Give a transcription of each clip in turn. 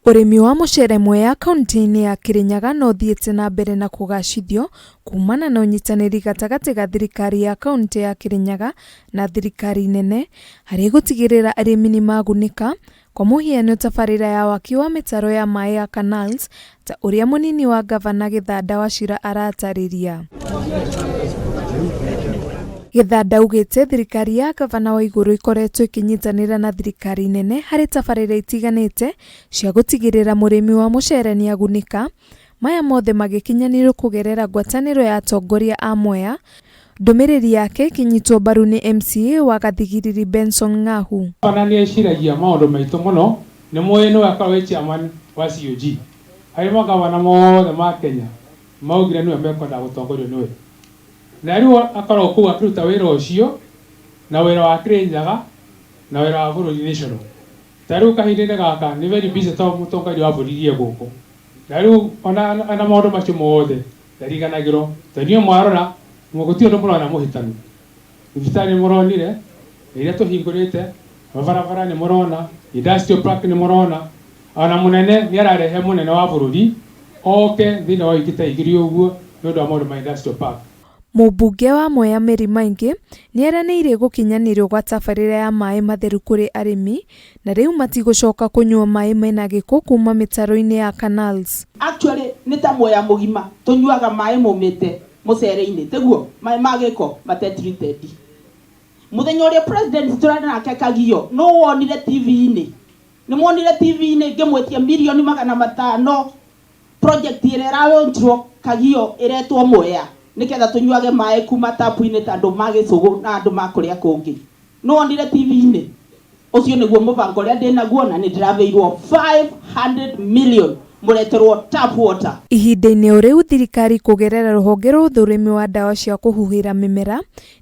Ũrĩmi wa mũcere Mwea kauntĩ-inĩ ya Kirinyaga no ũthiĩte na mbere na kũgacithio kumana na ũnyitanĩri gatagatĩ ga thirikari ya kauntĩ ya Kirinyaga na thirikari nene harĩ gũtigĩrĩra arĩmi nĩ magunĩka kwa mũhiano tabarĩra ya waki wa mĩtaro ya maĩ ya canals ta ũrĩa mũnini wa ngavana Gĩthanda Wachira aratarĩria. Gĩthanda augĩte thirikari ya ngavana Waiguru ĩkoretwo ĩkĩnyitanĩra na thirikari nene harĩ tabarĩra itiganĩte cia gũtigĩrĩra mũrĩmi wa mũcere nĩagunĩka, maya mothe magĩkinyanĩrio kũgerera ngwatanĩro ya atongoria a Mwea, ndũmĩrĩri yake ĩkĩnyitwo mbaru nĩ MCA wa Gathigiriri Benson Ng'ahu. Gavana nĩ eciragia maũndũ maitũ mũno, nĩ mũĩ nĩwe akoragwo wĩ chairman wa COG. Harĩ magavana mothe ma Kenya maugire nĩwe mekwenda gũtongorio nĩwe. Na rĩu akoragwo kũu akĩruta wĩra ũcio na wĩra wa Kirinyaga na wĩra wa bũrũri national. Ta rĩu kahinda-inĩ gaka nĩ very busy tondũ mũtongoria wa bũrũri e gũkũ. Na rĩu ona na maũndũ macio mothe ndariganagĩrwo. Tondũ inyuĩ mwarora gũtirĩ ũndũ mũrona mũhĩtanu. Thibitarĩ nĩ mũronire, iria tũhingũrĩte, mabarabara nĩ mũrona, industrial park nĩ mũrona, ona mũnene nĩ ararehe mũnene wa bũrũri oke thĩinĩ wa wiki ta igĩrĩ ũguo nĩ ũndũ wa maũndũ ma industrial park. Mũmbunge wa Mwea Mary Maingi nĩeranĩire gũkinyanĩrio gwa tabarĩra ya maĩ matheru kũrĩ arĩmi na rĩu matigũcoka kũnyua maĩ mena gĩko kuma mĩtaro-inĩ ya canals. Actually nĩ ta Mwea mũgima tũnyuaga maĩ maumĩte mũcere-inĩ tiguo maĩ ma gĩko mate treated. Mũthenya ũrĩa president tũrarĩ nake Kagio nũ wonire TV-inĩ? Nĩ mwonire TV-inĩ ngĩmwĩtia mirioni 500 project ĩrĩa ĩralaunchirwo Kagio ĩretwo Mwea nĩgetha tũnyuage maĩ kuma tap-inĩ ta andũ ma Gĩcũgũ na andũ ma kũrĩa kũngĩ. Nũ wonire TV-inĩ? Ũcio nĩguo mũbango ũrĩa ndĩnaguo na nĩ ndĩraheirwo 500 million mũreterwo tap water. Ihinda-inĩ o rĩu thirikari kũgerera rũhonge rwa ũthũrimi wa ndawa cia kũhuhĩra mĩmera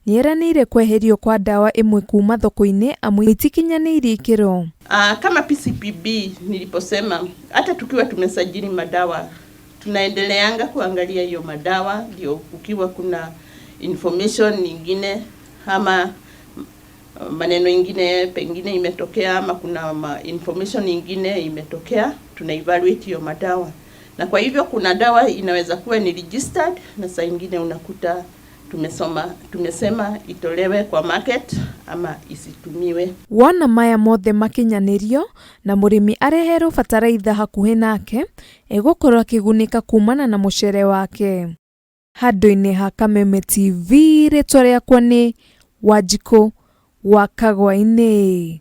nĩĩranĩire kweherio kwa ndawa imwe kuma thoko-inĩ amu itikinyanĩirie ikĩro. Kama PCPB niliposema hata tukiwa tumesajili madawa tunaendeleanga kuangalia hiyo madawa, ndio kukiwa kuna information nyingine ama maneno ingine pengine imetokea ama kuna information ingine imetokea, tuna evaluate hiyo madawa. Na kwa hivyo kuna dawa inaweza kuwa ni registered na saa ingine unakuta tumesema itolewe kwa market ama isitumiwe. Wona maya mothe makinyanĩrio na mũrĩmi areherwo bataraitha hakuhĩ nake egũkorwo akĩgunĩka kumana na mũcere wake. Handũ-inĩ ha Kameme TV rĩtwa rĩakwa nĩ Wanjikũ wa Kagwainĩ.